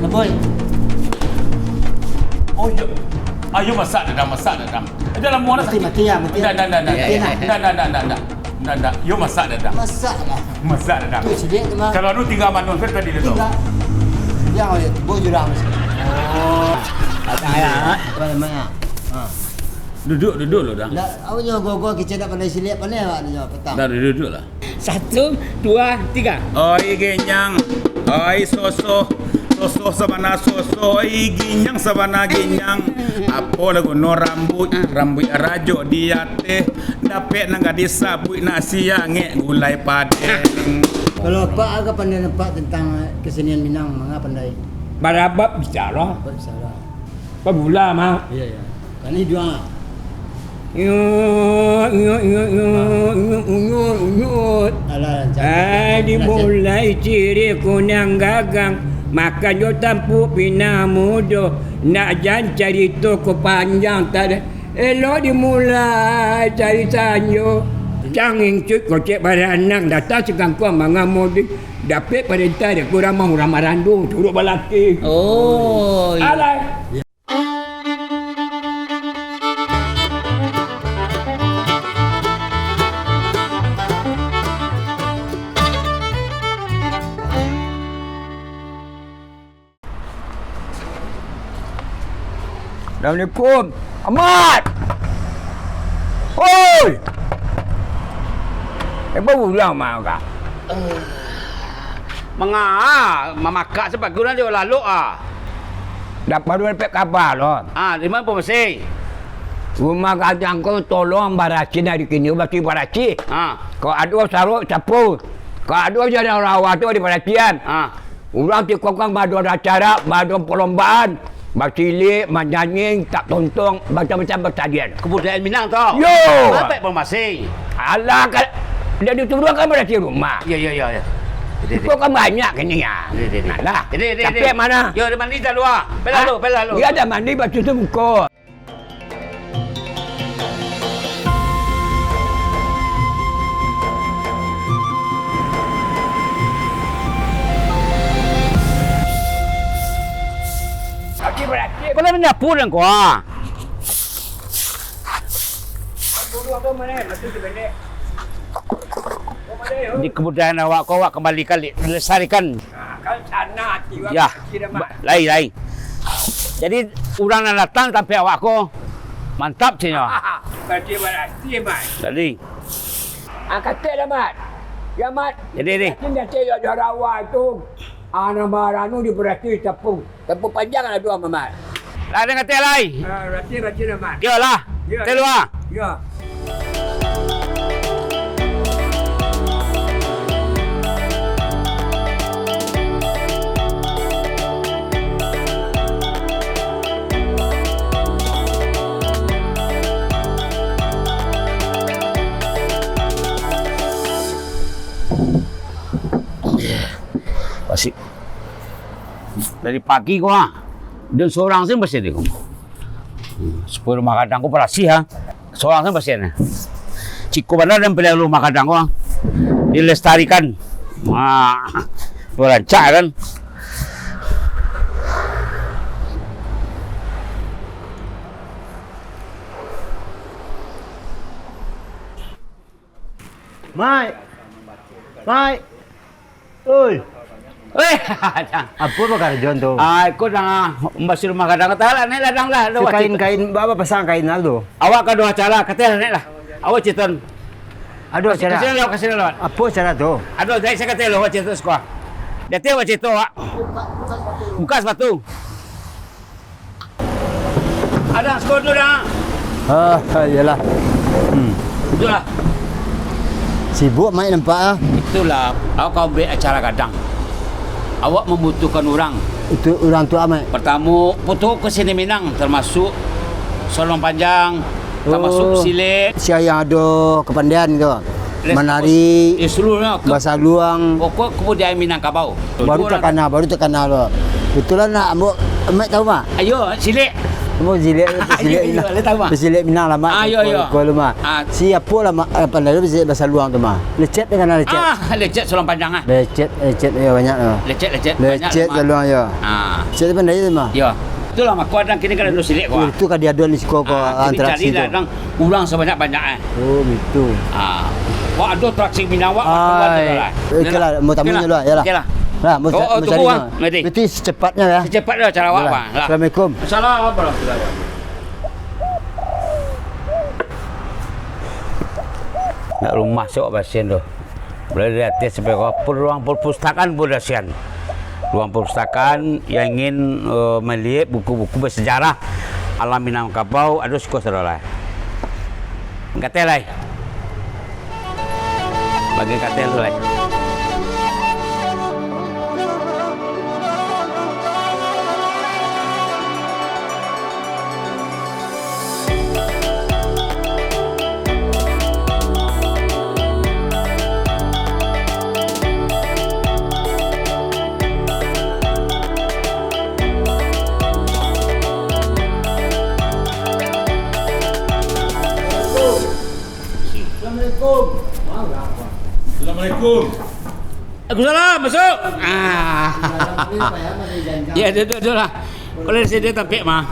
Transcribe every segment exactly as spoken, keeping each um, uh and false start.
Boy. Oh, yo. Ayo masak dadang, masak dadang. Dah lama dah. Mati, mati ya, mati. Ndak, ndak, ndak, ndak. Mati ya. Ndak, ndak, ndak, ndak, ndak. Ndak, ndak. Yo masak dadang. Masak lah. Masak dadang. Tu sini tu mah. Kalau anu tinggal manus kan tadi tu. Tinggal. Yang oleh tibo jurang. Oh. Apa ya? Apa namanya? Ha. Duduk, duduk lo dah. Ndak, awak nyo gogo kecek ndak pandai siliak, pandai awak nyo petang. Dah, duduk, duduk lah. Satu, dua, tiga. Oi ginyang, oi soso, soso sabana soso, oi ginyang sabana ginyang. Apo lah guno rambuik, rambuik rajo di ateh, dapek nan gadih sabuik nasi angek gulai padeh. Kalau Pak, aga pandai nampak tentang kesenian Minang, manga pandai? Barabab bisa lah. Barabab bisa lah. Pabula mah. Iya, iya. Kan ni dua. Nyut, nyut, nyut, nyut, nyut, nyut, nyut. Alah, jangan. Ai, dimulai ciri kunang gagang, makan jo tampuk pinang mudo, nak jan carito ko panjang, tak ada. Elok dimulai cari sanjo. Cang ingcut kocek baranang, datang sakangkuang mangamodi, dapek parentah dek urang mah urang marando, turut balatih. Oh, iya. Alai. Assalamualaikum. Amat! Oi! Eh, baru pulang, Mak, kah? Manga, mamakak sapagunan di lalok, ah. Dah baru dapek kaba lo. Ah, di ma Ampang Masih? Rumah gadang ko tolong barasiah dari kini, barasiah, barasiah. Ah. Kok ado sarok, sapu. Kok ado jalan rawa tu dibarasiahan. Ah. Urang ti kokang baado acara, baado palombaan, basilik, manyanyi, tak tontong, macam-macam basadian. Kabudayaan Minang tu. Yo! Ampang Masih. Alah, ka-, dah dituduahkan barasiah rumah. Iyo, iyo, iyo, iyo. Jadi, iko jadi. Kan banyak kini ya. Jadi, jadi. Alah. Jadi, jadi, tapi jadi. Mana? Yo, dah mandi dah luar. Pelah lu, pelah lu. Iyo, dah mandi, basuah muko. Boleh menyapu dan kuah. Di kebudayaan awak ko, awak kembalikan, lestarikan. Nah, kan sana hati awak. Ya, kecil, Mak. Ba-, lain, lain. Jadi, urang nan datang tampek awak ko, mantap, caknyo. Berarti, berarti, Mat. Jadi. Ah, katek dah, Mat. Ya, Mat. Jadi, ni. Yakin dah cek yo jarawa tu. Ah, nama ranu diberati tepung. Tepung panjang lah tu, Mat. Lah, dah katek lai. Ah, berarti, berarti dah, Mat. Yo lah. Yo. Katek lu, ah. Yo. Masih. Dari pagi ko, ah. Den sorang se masih di ko. Supayo rumah gadang ko barasiah, ah. Sorang se masih ni. Ciko bana den pilihan rumah gadang ko, ah. Dilestarikan. Wah, rancak kan. Mai. Mai. Oi. Weh, apo pakarajoan tu? Ah, iko dang, ah, mambasuah rumah gadang. Katakanlah, naiklah dang lah. Ado kain-kain, ba-, ba-, pasang kain lah tu. Awak ka ado acara, katakanlah naiklah. Awak ceton. Ado acara? Ka siko lah, ka siko lah. Apo acara tu? Ado, naik sakali lo, awak ceton siko. Di ateh awak ceton, awak. Buka sapatu. Ada sekutu dah. Ah, iyolah. Hmm. Itulah. Sibuk, Mak, nampak, ah. Itulah, awak ka buek acara gadang. Awak mambutuhkan urang. Itu urang tu, Mak? Partamo, butuh kesenian Minang, termasuk sorang panjang, termasuk, oh, silek. Sia yang ado kapandian tu. Les-, manari, eh, seluruhnya ke-, basaluang. Pokok kebudayaan Minangkabau. Baru takana, baru takana lo. Kebetulan nak ambo, Mak tahu, Mak? Ayo, silek. Mau silek, silek Minang. Silek Minang lama. Ah, yo, yo. Ko lu mah. Ah. Si apo lama, eh, pandai lu silek basaluang tu mah. Lecet dengan lecet. Ah, lecet saluang panjang ah. Lecet, lecet yo banyak tu. Lecet, lecet, banyak. Lecet saluang yo. Ah. Lecet tu pandai tu mah. Yo. Itulah mah, ko adang kini kan ado silek ko. Itu ka diaduan di siko ko. Ah, jadi cari lah adang urang sabanyak-banyak eh. Oh, gitu. Ah. Wah, ado atraksi Minang wak. Oke lah, mau tamu dulu, ya lah. Oke lah. Lah, mau cari. Berarti secepatnya ya. Secepatnya cara awak, Bang. Lah. Assalamualaikum. Assalamualaikum warahmatullahi wabarakatuh. Nak rumah sok pasien tu. Mulai dari atas sampai ke bawah, ruang perpustakaan pun dah sian. Ruang perpustakaan yang ingin, eh, melihat buku-buku bersejarah alam Minangkabau, ado siko sadolah. Katai lai. Bagi katai tu lai. Assalamualaikum. Assalamualaikum. Waalaikumsalam, masuk. Ah. Ya, duduk dulu lah. Kalau di sini tampek mah.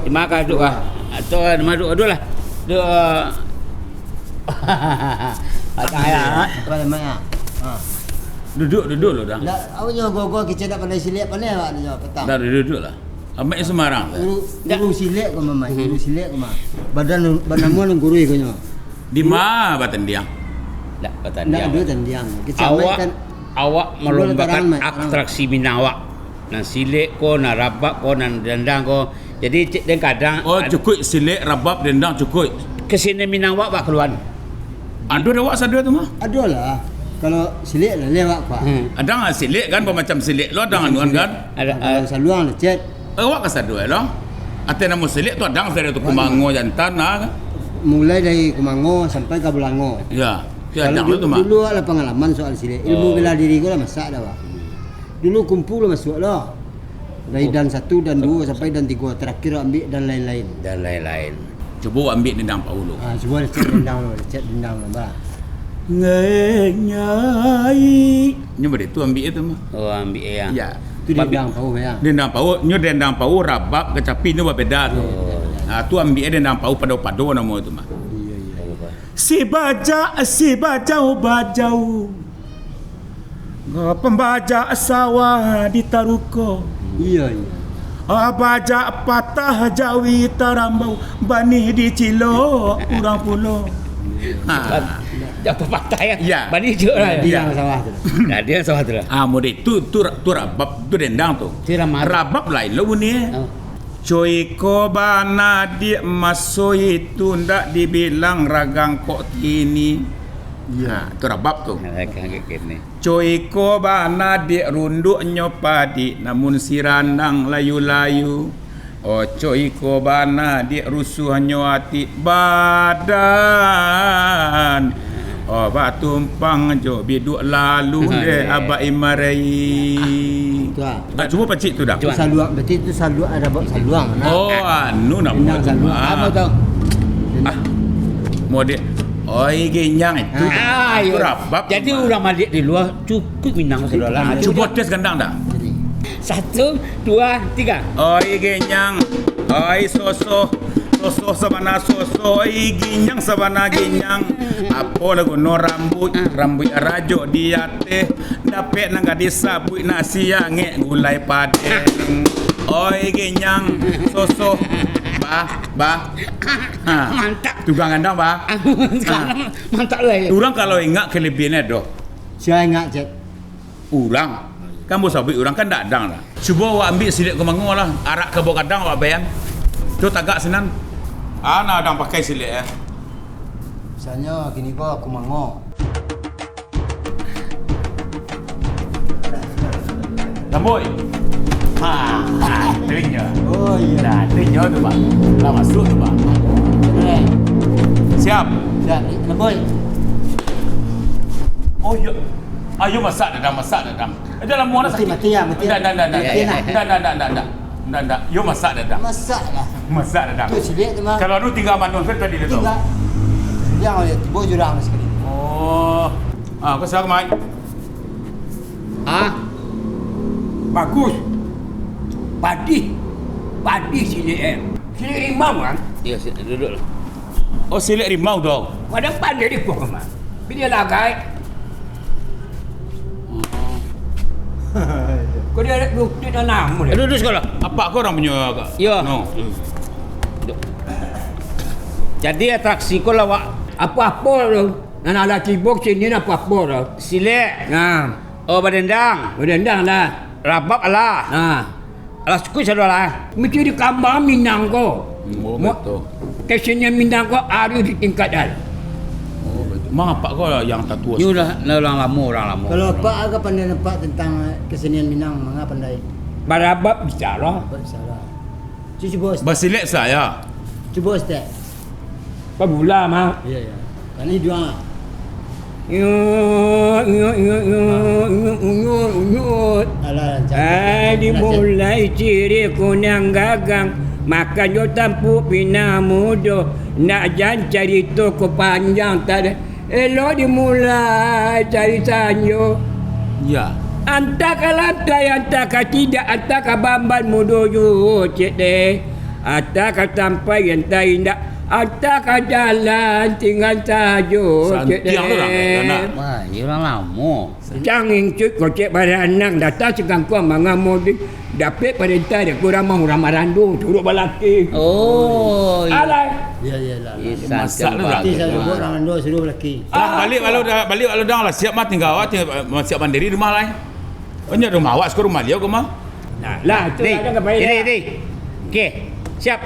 Di mana duduk ah? Atau di mana duduk, duduk lah. Duduk. Patang ya. Apa nama ya? Ha. Duduk, duduk lo dah. Ndak, awak nyo gogo kecek ndak pandai silek, pandai awak nyo patang. Dah duduk lah. Amek semarang. Guru, guru silek ko mah, guru silek ko mah. Badan, badan mu nan guru ko nyo. Di ma batandiang? Ndak batandiang. Ndak ado tandiang. Kecamai awak, kan, awak malombakan atraksi Minang awak. Nan silek ko, nan rabab ko, nan dendang ko. Jadi, cik, den kadang. Oh, cukuik silek, rabab, dendang, cukuik. Kesenian Minang awak, awak kaluan. Ado dek awak sadonyo tu mah? Ado lah. Kalau silek lah, lewat kuah. Hmm. Adang silek kan, bamacam silek lo, adang anuan kan? Ado, kalau saluang lah, cet. Awak ka sadonyo lo. Ateh namo silek tu adang sadonyo tu, kumango jantan lah kan? Mulai dari kumango sampai ka bulango. Ya, tu adang tu mah. Kalau dulu lah pangalaman soal silek. Ilmu bela diri ko lah masak dah, Pak. Dulu kumpu lah masuak lo. Dari dan satu, dan duo, sampai dan tigo. Terakhir ambiak dan lain-lain. Dan lain-lain. Cubo ambiak dendang Pau lo. Ah, cubo lecet dendang lo, lecet dendang lo, bah. Ngenyai. Nyo baitu ambiak tu mah. Oh, ambiak ya. Ya. Tu dendang Pau ya. Dendang Pau, nyo dendang Pau, rabab, kecapi nyo babeda tu. Oh. Ah, tu ambiak dendang Pau pado-pado namo tu mah. Iya, iya. Si bajak, si bajau-bajau. Pambajak sawah di taruko. Iya, iya. Ah, bajak patah jawi tarambau, banih dicilok urang pulo. Ha. Jan patah ya. Iya. Banih cilok lah. Iya. Di dalam sawah tu. Nah, di dalam sawah tu lah. Ah, mode tu, tu, tu rabab, tu dendang tu. Tu rabab. Rabab lain lo bunyi. Oh. Cubo bana diak maso itu ndak dibilang ragang kok kini. Iya. Ha, tu rabab tu. Ragang kok kini. Cubo bana diak runduknyo padik namun sirandang layu-layu. Oh, cubo bana diak rusuahnyo ati badan. Oh, batumpang jo biduak lalu deh abak imarai. Tu ah. Ah, cubo pacik tu dah. Cubo. Saluang, berarti tu saluang, ada buat saluang, nah. Oh, anu nak buat saluang. Ah. Apa tu? Ah. Model. Oi, genyang itu. Ah, itu rabab. Jadi urang maliek di lua cukup Minang sudah lah. Cubo tes gendang dah. Satu, dua, tiga. Oi, genyang. Oi, soso. Soso sabana soso, oi, ginyang sabana ginyang. Apo lah guno rambuik, rambuik rajo di ateh. Dapek nan gadih sabuik nasi angek gulai padeh. Oi, ginyang, soso. Bah, bah. Ha. Mantap. Tugang gandang, bah. Sekarang mantap lah, ya. Urang kalau ingat kelebihan ado. Sia ingat, Cek? Urang. Kan ambo sabuik urang kan dadang lah. Cubo awak ambiak silek kumango lah. Arak ka bawah gadang awak bayang. Cubo tagak sinan. Ah, nah, adang pakai silek, eh. Misalnyo, kini ko kumango. Lamboi. Ha, ha, tu inyo. Oh, iya. Nah, tu inyo tu, Bang. Lah masuk tu, Bang. Siap. Siap. Lamboi. Oh, iya. Ayo masak dadang, masak dadang. Aja lah muah. Mati, mati ya, mati ya. Ndak, ndak, ndak, ndak. Mati ya, nak. Ndak, ndak, ndak, ndak, ndak. Ndak, ndak. Yo masak, Dadang. Masak lah. Masak, Dadang. Tu silek tu mah. Kalau anu tingga mano kan tadi tu? Tingga. Yang tibo jurang sakali. Oh. Ah, kau silakan, Mai. Ah. Bagus. Padih. Padih silek, eh. Silek rimau, kan? Iyo, si-, duduklah. Oh, silek rimau tu. Kau ada pandai di kau, Mak. Bila lagai. Oh. Kau dia ada bukti dan nama dia. Duduk sekolah. Apa kau orang punya agak? Iyo. No. Hmm. Duduk. Jadi atraksi kau lah, Wak. Apa-apa tu. Nan alah tibo sini apa-apa tu. Silek. Nah. Oh, badendang. Badendang lah. Rabab alah. Nah. Alah suku sadolah. Mesti dikambang Minang ko. Hmm, oh, Mo-, betul. Kesenian Minang ko harus ditingkatkan. Oh, betul. Mang apak ko lah yang tatua. Ni udah, lah orang lamo, orang lamo. Kalau apak agak pandai nampak tentang kesenian Minang, manga pandai. Barabab bicara. Barabab bicara. Cuci bos. Basilek saya. Cubo, Ustaz. Pabula, Mak. Iya, iya. Kan ini doa. Yo, yo, yo, yo, unyut, unyut, unyut. Alah, lancar. Ai, dimulai ciri kunang gagang, makan jo tampuk pinang mudo, nak jan carito ko panjang tadi. Elok dimulai cari sanjo. Ya. Antah ka lantai, antah ka tidak, antah ka bamban mudo juo, cek deh. Antah ka sampai, antah indak, antah ka jalan, tinggan sajo, cek deh. Santiang tu dah, dah nak. Wah, iyo urang lamo. Cang ingcut kocek baranang, datang sagangkuang mangamodi, dapek parentah dek urang mah urang marando, suruah balaki. Oh, iyo. Alah. Iya, iya, lah, lah. Iyo, masak tu dah. Santiang bagus. Urang marando suruah balaki. Ah, balik walau dah, balik walau dah lah. Siap mah tinggal awak, tinggal, eh, siap mandiri rumah lah, eh. Oh, nya rumah awak, sekarang rumah dia ke mah? Nah, lah, tu lah, dah, dah, dah. Okey, siap.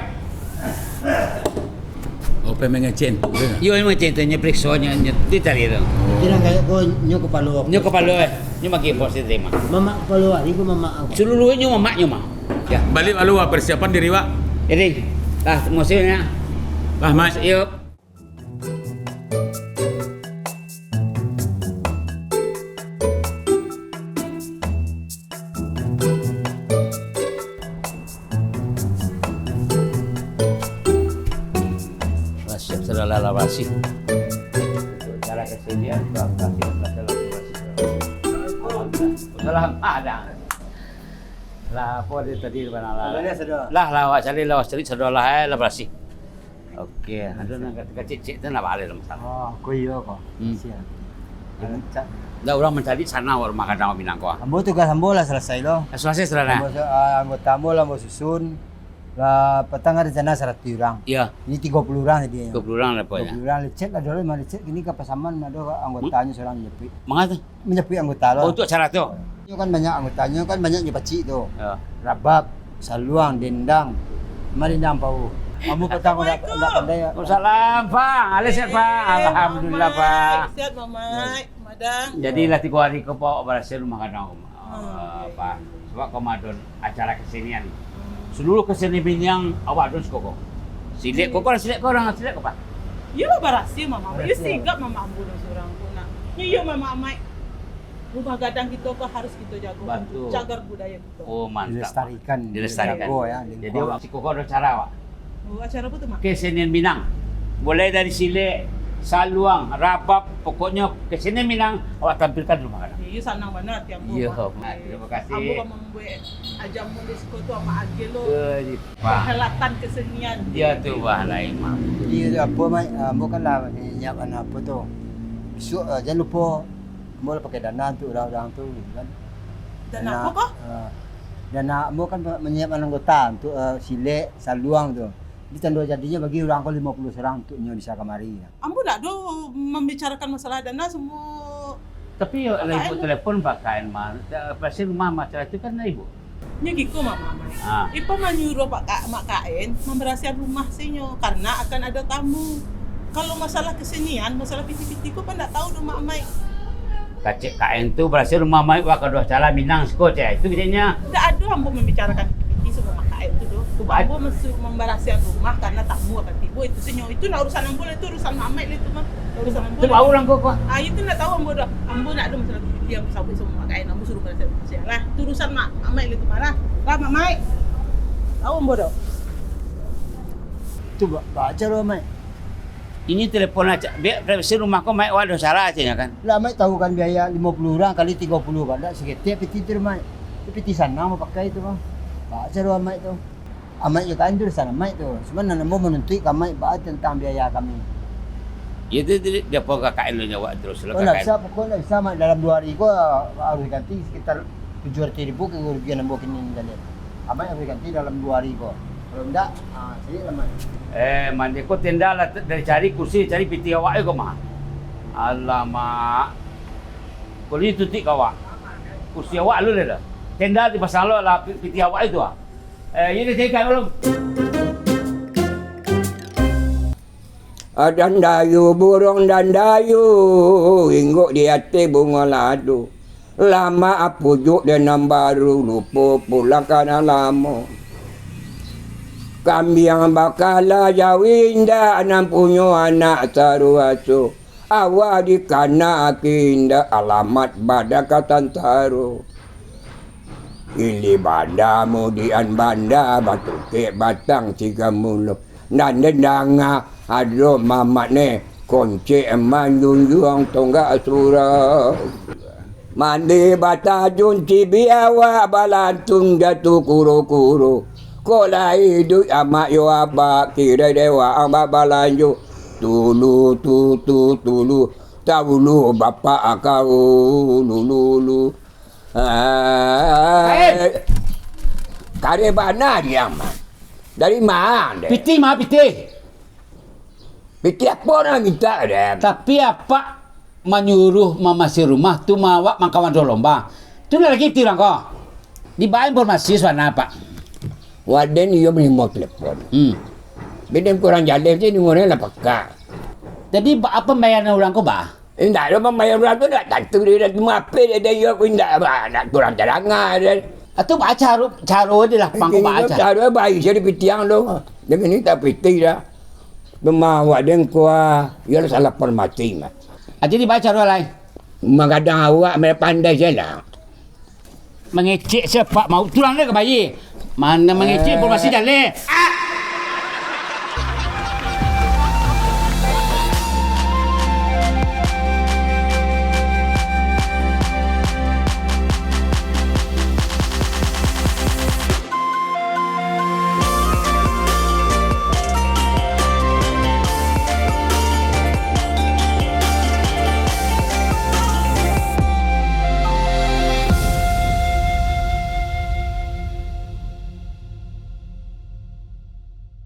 Oh, pai mangecek tu, kan? Iyo, mangecek tu, nyo perikso, nyo, nyo, dia cari tu. Kira kayak ko, nyo kepala. Nyo kepala, eh. Nyo bagi bos dia terima. Mamak kepala, hari ko mamak apa? Seluruh nyo mamak nyo mah. Ya. Balik lalu, ah, persiapan diri, Wak. Jadi, lah, musim ya. Lah, Mat. Yuk. Lah siap, sudah lah, lah barasiah. Cara kesenian, lah barasiah, lah barasiah. Salam, ah, dah. Lah, apo dia tadi, bana lah? Lah, lah, awak cari, lah, awak cari, sudah lah, eh, lah barasiah. Oke, ado nan kacik-kacik tu ndak baa lah masalah. Oh, ko iyo ko. Hmm. Siap. Dah urang mancari sana rumah gadang Minang ko. Ambo tugas ambo lah salasai lo. Lah salasai sudah nah. Ambo sa-, ah, anggota ambo lah ambo susun. Lah patang ado rencana saratuih urang. Iya. Ini tigo puluh urang tadi. Tigo puluh urang lah, Pak, ya. Tigo puluh urang, lecet lah dulu, mah lecet. Kini ka Pasaman ado anggotanyo surang japuik. Manga tu? Manjapuik anggota lo. Oh, untuk acara tu? Nyo kan banyak anggotanyo, kan banyak nyo pacik tu. Ya. Rabab, saluang, dendang. Ma dendang pau. Ambo patang ndak, ndak pandai. Waalaikumsalam, Pak. Alai sihat, Pak? Eh, alhamdulillah, Pak. Mamak. Sihat, Mamak. Madang. Jadi lah tigo hari ko, Pak, barasiah rumah gadang, Pak. Hmm, ah, oke. Pak. Sabab ko ma ado acara kesenian. Hmm. Seluruh kesenian Minang awak ado siko ko. Silek ko, hmm, ko silek ko, urang silek ko, Pak? Iyo lah barasiah, Mamak. Iyo barasiah. Sigap Mamak ambo nan surang ko nak. Iyo, Mamak Amaik. Rumah gadang kito ko harus kito jago. Bantu. Cagar budaya kito. Oh, mantap. Dilestarikan. Dilestarikan. Dijago, ya, lingkungan. Jadi, awak siko ko ado acara, Pak? Oh, acara apo tu, Mak? Kesenian Minang. Mulai dari silek, saluang, rabab, pokoknyo kesenian Minang awak tampilkan di rumah gadang. Iyo, sanang bana ati ambo, Mak. Iyo, Mak. Terima kasih. Ambo ka mambuek ajamun di siko tu, Amak Agil lo. Eh, di-, Pak. Perhelatan kesenian. Iyo tu, Pak, lain, Mak. Iyo tu, apo, Mak? Ah, ambo kan lah nyiapkan apo tu. Bisuak, ah, jan lupo, ambo lah pakai dana untuak urang-urang tu, gitu kan. Dana apo ko? Ah, dana ambo kan manyiapkan anggota untuak, ah, silek, saluang tu. Jadi tando jadinyo bagi urang ko limo puluah surang untuak nyo bisa kamari. Ambo ndak ado mambicarakan masalah dana samo K K N. Tapi yo, lah ibu telepon Pak K N mah. Pasti rumah masalah tu kan lah ibu. Nyo giko, Mamak Amaik. Ah. Ipa manyuruah Pak Ka-, Mak K N mambarasiahan rumah sinyo karena akan ado tamu. Kalau masalah kesenian, masalah piti-piti ko, Pak ndak tahu doh, Mak Amaik. Kacik K N tu barasiah rumah Maik, wak kaduah cala Minang siko, cek. Itu keceknya. Ndak ado ambo mambicarakan piti-piti samo Mak K N tu doh. Tu ba- Ambo mesti mambarasiahan rumah karena tamu akan tibo, itu sinyo. Itu ndak urusan ambo lah, itu urusan Mak Amaik lah itu mah. Ndak urusan ambo lah. Tu bau urang ko, ko. Ah, itu ndak tahu ambo doh. Ambo ndak ado masalah piti-piti, ambo sabuik samo Mak K N, ambo suruah barasiahan rumah sinyo lah. Itu urusan Mak Amaik lah itu mah lah. Lah, Mak Amaik. Awak ambo tu. Tu ba-, baa caro, Mak? Ini telepon lah, cak. Biak privasi rumah ko, Mak, wak ado salah, caknyo kan. Lah, Mak tahu kan biaya limo puluh urang kali tigo puluh, kan, dak saketek piti tu, Mak. Tu piti sanang mapakai tu, mah. Baa caro, Mak, tu? Amak jo kan tu, salah Mak tu. Cuma nan ambo manuntuik ka Mak baa tentang biaya kami. Iyo tu, tu, di apo K K N lo nyo awak terus lo. Oh, ndak bisa, pokok ndak bisa, Mak. Dalam duo hari ko harus ganti sekitar tujuh ratus ribu kerugian ambo kini ni tadi. Amak harus ganti dalam duo hari ko. Kalau ndak, ah, cari lah, Mak. Eh, mande ko tenda lah, dari cari kursi, cari piti awak ko, Mak. Alamak. Kalau itu tik awak. Kursi awak lu lah dah. Tenda dipasang lo lah pi-, piti awak itu ah. Eh, ini saya kan belum. Adan dayu, burung dan dayu, inggok di ateh bungo lado. Lamak pujuak di nan baru, lupo pulang ka nan lamo. Kambiang bakala jawi indak, nan punyo anak saruaso. Awa dikana aki indak, alamat badan ka tantaro. Ili banda mudian banda, batungkek batang tiga muluah. Nan den danga ado mamak ne, koncek manjunjuang tonggak surau. Mandi batajun cibiak awak, balantun jatuah kuro-kuro. Kok lai iduik amak yo abak, kirai dewa ang babalanjo. Tulu, tu, tu, tulu, taulu bapak akau, lulu, lu. Hai. Kareh bana diam. Dari ma deh? Pitih ma pitih? Pitih apo nan mintak deh? Tapi apak manyuruh mamasi rumah tu ma awak mangkawan doh lomba. Tu nan lagi pitih urang ko. Di baa informasi suana, Pak? Waden iyo manimo telepon. Hmm. Biden kurang jaleh je, ni urang lah pakak. Jadi, baa pambayaran urang ko, baa? Indak ado pambayaran urang tu, ndak tantu dia dah terima ape dia, dia iyo ko indak, baa, ndak kurang tadanga dia. Atu baa caro, caro dia lah, pangko baa caro. Caro baik sajo dipitiang tu. Dia ni tak pitih dah. Rumah waden ko, iyo lah salah formasi, Mak. Ah, jadi baa caro lai? Magadang awak, main pandai je lah. Mangecek sia Pak Mauk, tulang dia ka bayie. Mana mangecek, eh, informasi jaleh. Ah!